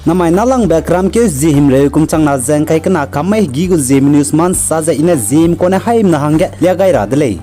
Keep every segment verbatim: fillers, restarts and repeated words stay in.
Namai nâlangbe keramkeu hezie himreu kum changna ze ngkai kena kam mai hegî gu Zeme News ma nsa ze i ne Zeme kane haimena hangge lia gai ra de lei.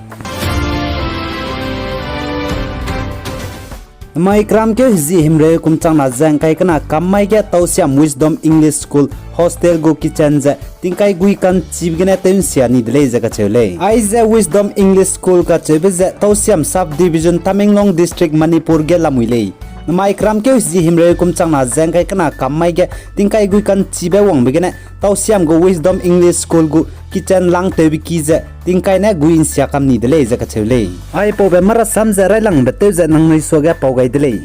Namai keramkeu hezie himreu kum changna ze ngkai kena kam mai ge Tausiam Wisdom English School hostel gu kitchen ze tingkai gui ka'nchibe gene tew nsia ni de lei ze kacheu lei. Aize Wisdom English School kacheube ze Tausiam Sub-Division, Tamenglong District, Manipur ge lamui lei. Namai keramkeu hezie himreu kum changna ze ngkai kena kam mai ge tingkai gui ka'nchibe wangbe gene Tausiam gu Wisdom English School gu kitchen langtewbe ki ze tingkai ne gui nsia kam ni de lei ze kacheu lei. Aipaube marasam ze railangbe tew ze nangnui suage pau gai de lei.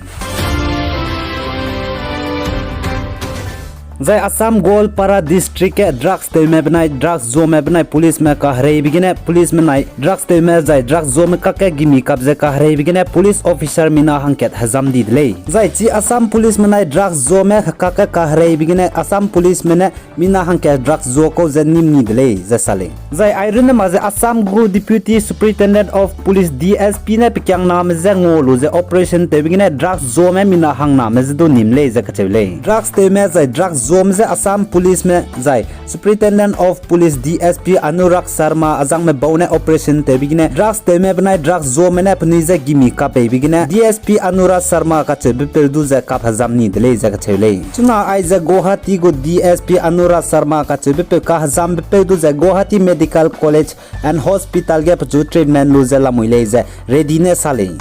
Zai Assam Goalpara District ge drugs tewme benai drugs zuame benai policeme kahereibe gene policeme nai drugs tewme zai drugs zuame kakge gimi kap ze kahereibe gene police officer mina hangkat hezam di de lei. Zai chi Assam policeme nai drugs zuame kakge kahereibe gene Assam policeme ne mina hangkat drugs zua kau ze nim ni de lei ze sa lei. Zai airunne ma ze Assam gu Deputy Superintendent of Police, D S P ne pekiangname je ngua lu ze operation tewbe gene drugs zuame mina hangname je du nim lei ze kacheu lei. Drugs tewme zai drugs zuame je Assam policeme zai Superintendent of Police, D S P Anurag Sharma azangme bau ne operation tewbe gene drugs tewme benai drugs zuame ne penui je gimi kap peibe gene D S P Anurag Sharma kacheubepeu du ze kap hezam ni de lei ze kacheu lei. Chuna aize Guwahati gu D S P Anurag Sharma kacheubepeu kahezambepeu du ze Guwahati Medical College and Hospital ge pechu treatment lu ze lamui lei ze ready ne sa lei.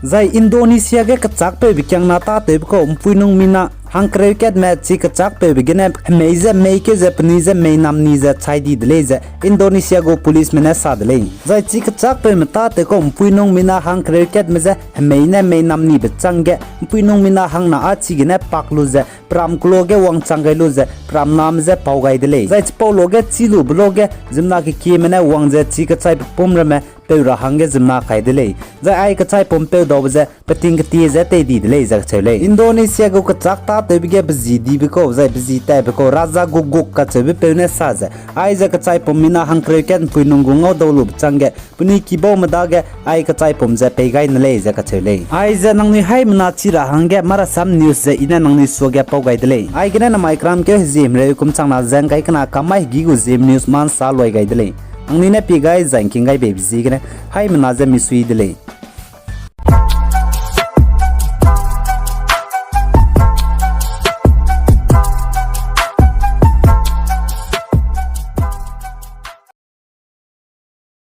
Zai Indonesia ge kechâkpeube kiangna tâtewbe kau mpuinung mina hangkereu katme chi kechâkpeube gene hemei je meikeu ze penui je mei nam ni ze chai di de lei ze Indonesia gu policeme ne sa de lei. Zai chi kechâkpeume tâtew kau mpuinung mina hangkereu katme je hemei ne mei nam nibe chângge mpuinung mina hangna â chigene pak lu ze peram keloa ge wangchang gai lu ze peram name je pau gai de lei. Zai chipau loge chî lube loge ziemmena kekieme ne wang ze chi kechai pepum ramme peu ra hangge ziemmena kai de lei. Zai ai kechai pum peu daube ze peting ketie ze tei di de lei ze kacheu lei. Indonesia gu kechâk tâtewbe ge bezi dibe kau zai bezi tatbe kau Raja Guguk kacheubepeu ne sa ze, aize kechai pum mina hangkereu kat mpuinung gu ngau dau lube chângge penui kibaume dage ai kechai pum ze pei gai ne lei ze kacheu lei. Aize nangnui haimena chi ra hangge Marasam News ze i ne nangnui suage pau gai de lei. Aigene namai keramkeu hezie himreu kum changna ze ngkai kena kam mai hegî gu Zeme News ma nsa luai gai de lei. Nangnui ne pie gai zai ngking gai beibe ziegene haimena ze misui de lei.